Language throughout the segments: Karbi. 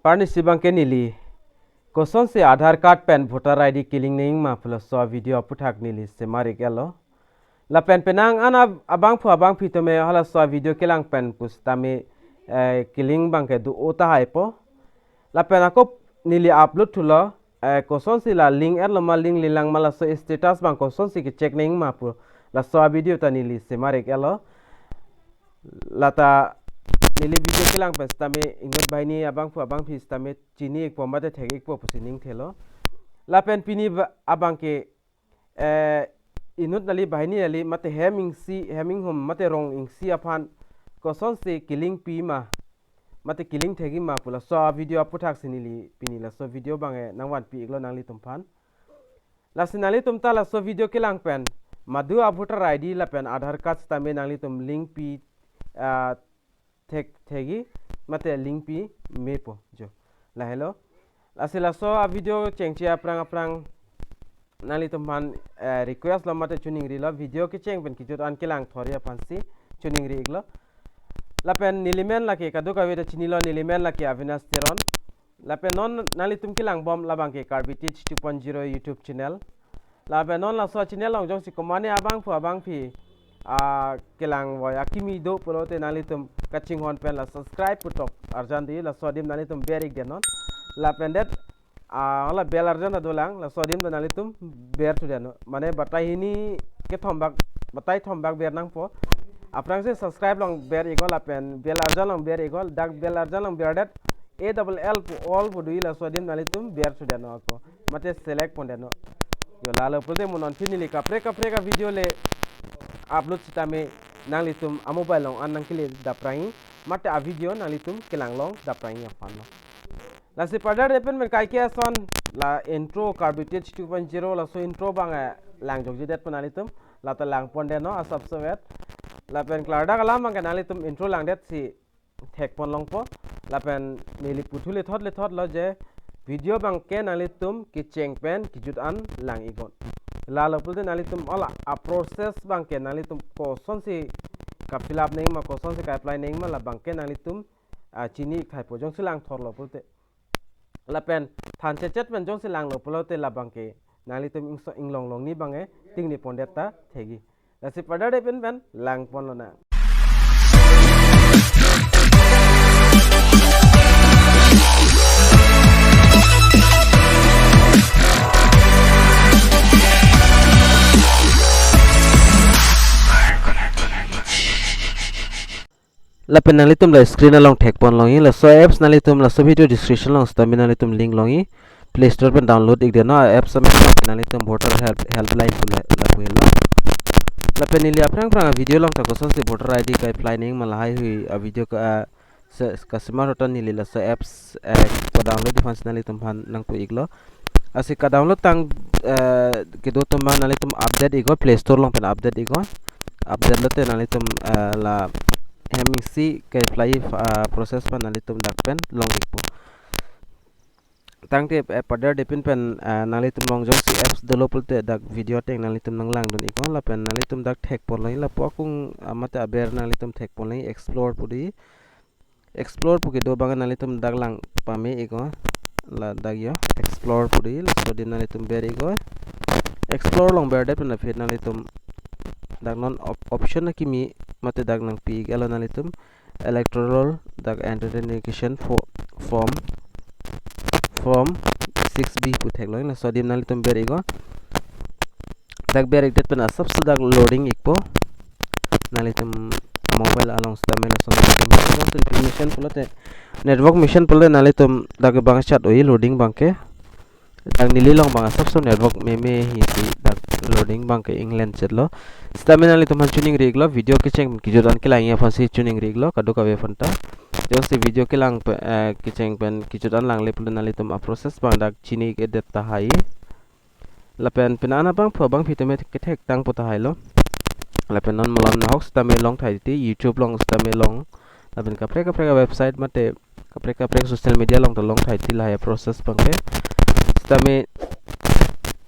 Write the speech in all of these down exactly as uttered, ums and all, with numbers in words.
Arnisi abangke neli kosonsi Aadhaar card pen voter I D kelink nangji ma pu laso video aputhak neli semar ik-etlo. Lapen penang an ab-, abangphu abangphi tame halaso video kelang pen pusitame, eh, kelink abangke do-o tahai po. Lapen ako neli upload thulo, eh, kosonsi la link-etlo ma link lilang ma laso status abang kosonsi kecheck nangji ma pu laso video ta neli semar ik-etlo. Lata neli video kelang pen sitame inut banghini abangphu abangphi sitame chini ikpo mate thek ikpo pusi ning thelo. Lapen pini ba-, abangke, eh, inut nali banghini nali mate hem ingsi, hem inghum mate rong ingsi aphan kosonsi kelinkpi ma mate kelink thekji ma pu laso video aputhak si neli pini laso video abang, eh, nangvanpi iklo nanglitum aphan. Lasi nanglitum ta laso video kelang pen madu a voter I D lapen Aadhaar card sitame nanglitum linkpi, ah, thek thekji mate linkpi mepo jo. Lahelo. Lasi laso a video chengche aphrang aphrang nanglitum aphan, eh, request lo mate choningrilo video kecheng pen kejut an kelang thori aphansi choningri iklo. Lapen neli men lake kadokave ta chinilo, neli men lake Avinash Teron. Lapen non nanglitum kelangbom labangke Karbi Teach two point zero YouTube channel. Lapen non laso channel along jongsi komatne abangphu abangphi, ah, kelang voi akimi do pulote nanglitum kachinghon pen la subscribe pu tok arjan di, laso adim nanglitum ber ik det non. Lapen det, ah, la bell arjan ta dolang, laso adim ta nanglitum ber thu det non. Mane batai hini kethom bak, batai thom bak ber nangpo. Aphrangsi subscribe along ber iklo lapen bell arjan along ber iklo, dak bell arjan along ber det, A double L pu all pu do-i, laso adim nanglitum ber thu det non ako. Mate select pon det non. Jo lalo pulote mo non pini neli kaprek kaprek a video le upload sitame nanglitum a mobile along an nangkele daprangji, mate a video nanglitum kelang long daprangji aphanlo. Lasi padar depen men kaike ason la intro Karbi Teach two point zero laso intro abang, eh, lang jokji det pu nanglitum. Lata lang pon det non asap sovet. Lapen klardak alam abangke nanglitum intro lang det si thek pon longpo. Lapen neli puthu lethot lethot lo je video abangke nanglitum kecheng pen kejut an lang iknon. Lalo pulote nanglitum all a process abangke nanglitum kosonsi ka fill up nangji ma kosonsi ka apply nangji ma labangke nanglitum, ah, chini ik thaipo jongsi lang thorlo pulote. Lapen than chechet pen jongsi langlo pulote labangke nanglitum ingso inglong longni abang, eh, tingni pon det ta thekji. Lasi padar depen pen lang pon lonang. Lapen nanglitum la screen along thek pon longji, laso apps nanglitum laso video description along sitame nanglitum link longji. Play Store pen download ik det non apps sitame nanglitum voter help, helpline pu la, lapu helo. Lapen neli aphrang aphrang video along ta kosonsi voter I D ka apply nangji ma lahai hui a video ka, ah, se, kasemar hotan neli laso apps, eh, ka download aphansi nanglitum aphan nangpu iklo. Lasi ka download tang, eh, kedo atum ma nanglitum update iknon, Play Store along pen update iknon. Update lote nanglitum, eh, la hem ingsi ke apply, eh, process aphan nanglitum dak pen long ikpo. Tangte, eh, padar depen pen, eh, nanglitum along jongsi apps dolo pulote dak video ateng nanglitum nanglangdun iknon lapen nanglitum dak thek pon longji, lapu akung, ah, mate aber nanglitum thek pon longji, explore pu do-i. Explore pu kedo abang nanglitum dak lang pame iknon. Ladak jo, explore pu do-i, laso adim nanglitum ber iknon. Explore along ber det pen aphi nanglitum dak non op-, option akimi mate dak nangpi ik-etlo nanglitum electoral dak identification fo-, form, form six B pu theklong, laso adim nanglitum ber iknon. Dak ber ik det pen asapso dak loading ikpo. Nanglitum mobile along sitame lason mission pulote, network mission pulote nanglitum dak bang chat oi loading abangke. Dak neli along abang asapso network meme hi si dak loading abangke inglen chetlo. Sitame nanglitum aphan choningri iklo, video kecheng kejut an kelangji aphansi choningri iklo kadokave aphanta. Jongsi video kelang pe-, eh, kecheng pen kejut an langle pulote nanglitum a process abang dak chini ik-et det tahai. Lapen penang abangphu abangphi tame kethek tangpo tahailo. Lapen non malom nahok sitame long thai ti, YouTube along sitame long. Lapen kaprek kaprek a website mate kaprek kaprek social media along ta long thai ti lahai a process abangke. Sitame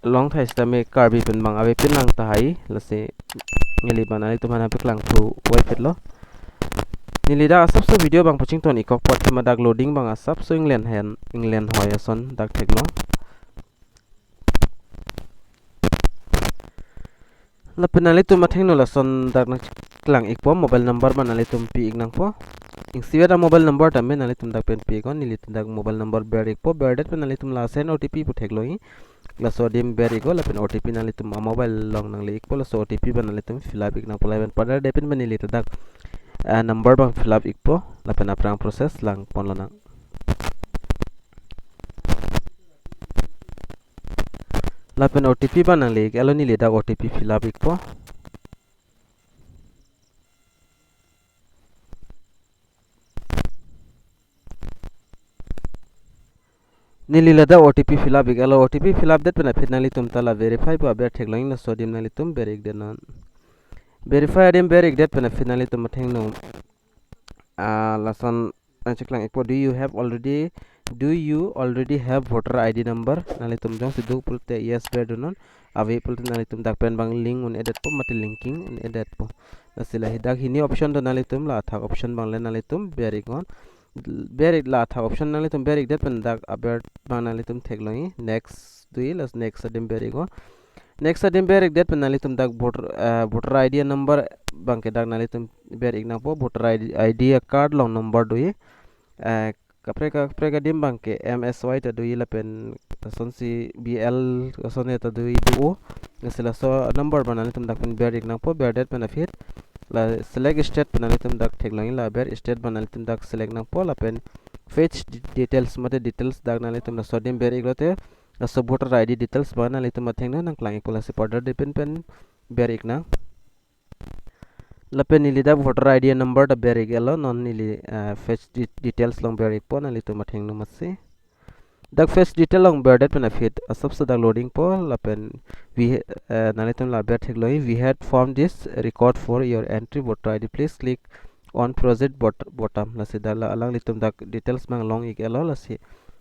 long thai sitame Karbi pen abang ave pen nang tahai. Lasi neli abang nanglitum aphan nangpaklang thu wai petlo. Neli dak asapso video abang pachington-ik kok apot athema dak loading abang asapso inglen hen, inglen hoi ason dak theklong. Lapen nanglitum athengno lason dak nangcheklang-ikpo, mobile number abang nanglitum pi-ik nangpo. Ingsivet a-mobile number tame nanglitum dak pen pi-iknon, neli dak mobile number ber-ikpo, berdet pen nanglitum la send O T P pu theklongji. Laso adim ber-iknon, lapen O T P nanglitum a-mobile along nangle-ikpo, laso O T P abang nanglitum fill up-ik nangpo, lapen padardepin abang neli dak, eh, number abang fill up-ikpo, lapen aphrang process langponlonang. Lapen O T P abang nangle-ik-etlo, neli dak O T P fill up-ikpo. Neli ladak O T P fill up-ik-etlo, O T P fill up det pen aphi nanglitum ta la verify pu aber theklongji, laso adim nanglitum ber-ikdetnon. Verify adim ber-ikdet pen aphi nanglitum athengno, ah, lason nangcheklang-ikpo, do you have already, do you already have voter I D number? Nanglitum jongsi do pulote yes berdunnon, ave pulote nanglitum dak pen abang link un-edetpo mate linking un-edetpo. Lasi la hi dak hini option do, nanglitum la athak option abang le nanglitum ber-iknon. Ber-ik, la athak option nanglitum ber-ikdet pen dak aber abang nanglitum theklongji, next doji, lasi next adim ber-iknon. Next adim ber-ikdet pen nanglitum dak voter, eh, voter I D number abangke dak nanglitum ber-ik nangpo, voter I D, I D card along number doji. Eh, kaprek kaprek adim abangke M S Y ta doji lapen lasonsi B L ason ta doji do-o. Lasi laso number abang nanglitum dak pen ber-ik nangpo, berdet pen aphi la select state pen nanglitum dak theklongji, la aber state abang nanglitum dak select nangpo, lapen fetch de-, details mate details dak nanglitum laso adim ber-iklote laso voter I D details abang nanglitum athengno nangklang-ikpo, lasi padardepin pen ber-iknang. Lapen neli dak voter I D number ta ber-ik-etlo, non neli, eh, fetch de-, details along ber-ikpo, nanglitum athengno masi. Dak fetch detail along berdet pen aphi asapso dak loading po, lapen we, eh, nanglitum la aber theklongji, "We had found this record for your entry voter I D. Please click on proceed bot-, button." Lasi dak la alanglitum dak details abang long-ik-etlo, lasi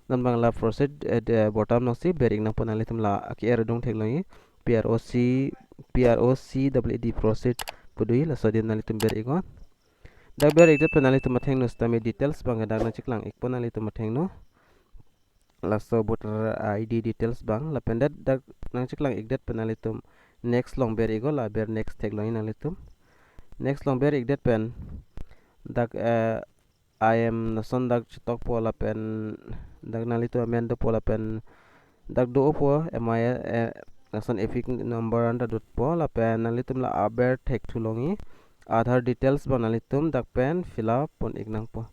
non abang la proceed, eh, de, button alongsi ber-ik nangpo, nanglitum la ake-er adung theklongji, P R O C, P R O C E E D, proceed pu doji, laso adim nanglitum ber-iknon. Dak ber-ikdet pen nanglitum athengno sitame details abangke dak nangcheklang-ikpo nanglitum athengno, laso voter I D details abang, lapen det dak nangcheklang-ikdet pen nanglitum next along ber-iknon, la aber next theklongji nanglitum. Next along ber-ikdet pen dak, eh, I am lason dak chetokpo, lapen dak nanglitum amen dopo, lapen dak do-opo M I, eh, lason EPIC number anta dotpo, lapen nanglitum la aber thekthulongji, Aadhaar details abang nanglitum dak pen fill up pon-ik nangpo.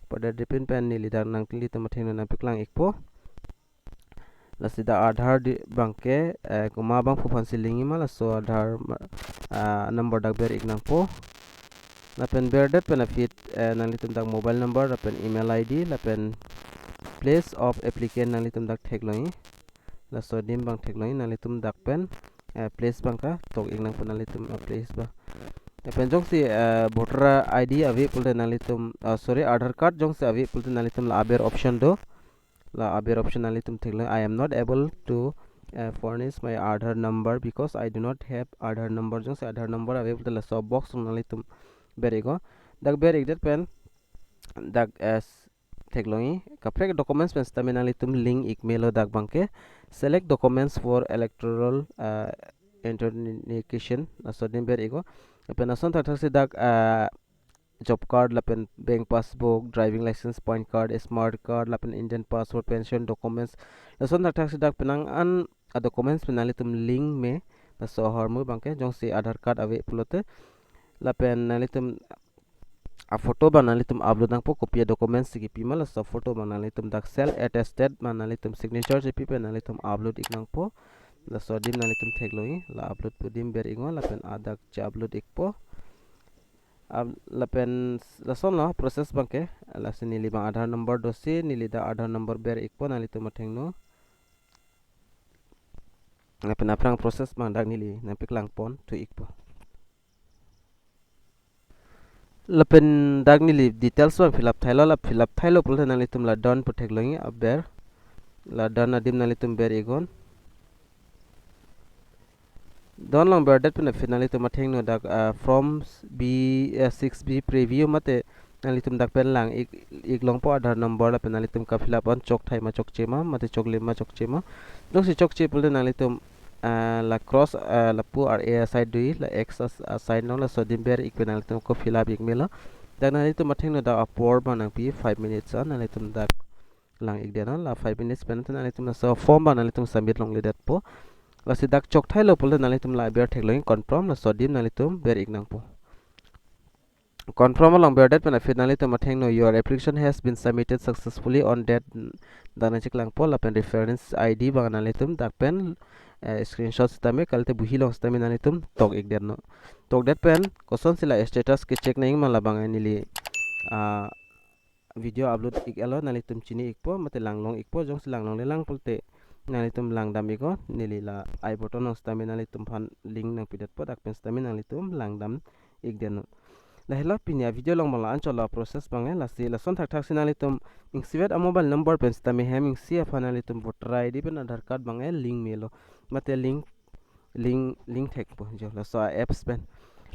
Padardepin pen neli dak nanglitum athengno nangpeklang-ikpo. Lasi dak Aadhaar di-, abangke, eh, komat abang aphu aphansi link-ji ma, laso Aadhaar ma-, ah, number dak ber-ik nangpo. Lapen berdet pen aphi, eh, nanglitum dak mobile number lapen email I D lapen place of applicant nanglitum dak theklongji. Laso adim abang theklongji, nanglitum dak pen, eh, place abang katok-ik nangpo nanglitum, eh, place abang. Lapen jongsi, eh, voter I D ave pulote nanglitum, ah, sorry, Aadhaar card jongsi ave pulote nanglitum la aber option do. La aber option nanglitum theklong, "I am not able to, uh, furnish my Aadhaar number because I do not have Aadhaar number." Jongsi Aadhaar number ave pulote laso box nanglitum ber-iknon. Dak ber-ikdet pen dak, eh, theklongji, kaprek documents pen sitame nanglitum link-ik melo dak abangke. "Select documents for electoral, uh, authentication." Laso adim ber-iknon. Lapen lason thakthaksi dak, uh, job card lapen bank passbook, driving license, PAN card, smart card lapen Indian passport, pension documents. Lason thakthaksi dak penang an a-documents pen nanglitum link me, laso ahormu abangke. Jongsi Aadhaar card ave pulote, lapen nanglitum a-photo abang nanglitum upload nangpo, kopi a-documents si kipi ma, laso photo abang nanglitum dak self attested abang nanglitum signature si pi pen nanglitum upload-ik nangpo. Laso adim nanglitum theklongji, la upload pu adim ber-iknon, lapen adak che-upload-ikpo. Ab-, lapen s-, lasonlo process abangke, lasi neli abang Aadhaar number dosi, neli dak Aadhaar number ber-ikpo nanglitum athengno. Lapen aphrang process abang dak neli nangpeklang pon thu-ikpo. Lapen dak neli details abang fill up thailo, la fill up thailo pulote nanglitum la done pu theklongji aber. La done adim nanglitum ber-iknon. Done along berdet pen aphi nanglitum athengno dak, ah, form B, eh, six B preview mate Nanglitum dak pen lang ik, ik longpo Aadhaar number lapen nanglitum ka-fill up an chokthai ma chokche ma, mate choklim ma chokche ma. Jongsi chokche pulote nanglitum, ah, la cross, ah, lapu R A aside do-i, la X as-, aside long, laso adim ber ik pen nanglitum ko-fill up ik melo. Dak nanglitum athengno dak apor abang nangpi five minutes an, nanglitum dak lang ik det non, la five minutes pen nanglitum laso form abang nanglitum submit longledetpo. Lasi dak chokthailo pulote nanglitum la aber theklong ik confirm, laso adim nanglitum ber ik nangpo. Confirm along berdet pen aphi nanglitum athengno "Your application has been submitted successfully on date," dak nangcheklangpo lapen reference I D abang nanglitum dak pen, eh, screenshot sitame kalite buhi along sitame nanglitum tok ik det non. Tokdet pen kosonsi la status ke-check nangji ma labang neli, ah, video upload ik-etlo, nanglitum chini ikpo mate langlong ikpo, jongsi langlongle lang pulote nanglitum langdam iknon, neli la I button along sitame nanglitum aphan link nangpidetpo, dak pen sitame nanglitum langdam ik det non. Lahelo pini a-video along abang la-anchot lo, process abang ke lasi, lason thakthaksi nanglitum ingsivet a-mobile number pen sitame hem ingsi aphan nanglitum voter I D pen Aadhaar card abang ke link melo, mate link, link, link thekpo jo, laso a-apps pen,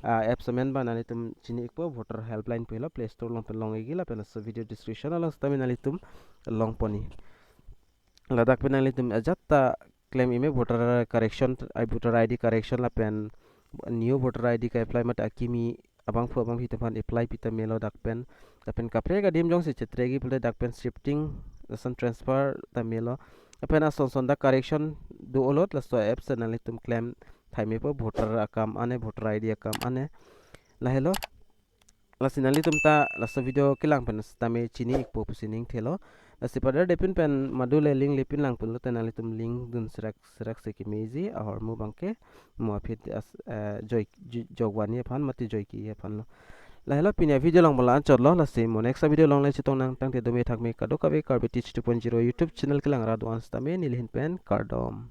a-apps amen abang nanglitum chini ikpo, Voter Helpline pulo, Play Store along pen long ikji lapen laso video description along sitame nanglitum longponji. Ladak pen nanglitum ajat ta claim ime, voter correction, I, voter I D correction lapen new voter I D ka-apply mate akimi abangphu abangphi atum aphan apply pi ta melo dak pen. Lapen kaprek adim jongsi chetregi pulote dak pen shifting, lason transfer ta melo. Lapen ason son dak correction do-olot laso apps nanglitum claim thai mepo, voter akam ane, voter I D akam ane. Lahelo. Lasi nanglitum ta laso video kelang pen sitame chini ikpo pusi ning thelo. Lasi padar depin pen madule link lepin lang pulote nanglitum link dun serak serak si kemeji, ahormu abang ke mo aphi as, eh, joi, jo-, jokvanji aphan mate joike aphan lo. Lahelo pini a-video along abang la-anchot lo, lasi mo next a-video along le chetong nang, tangte dome thakme kadokave Karbi Teach two point zero YouTube channel kelang rat do-an sitame neli ahin pen kardom.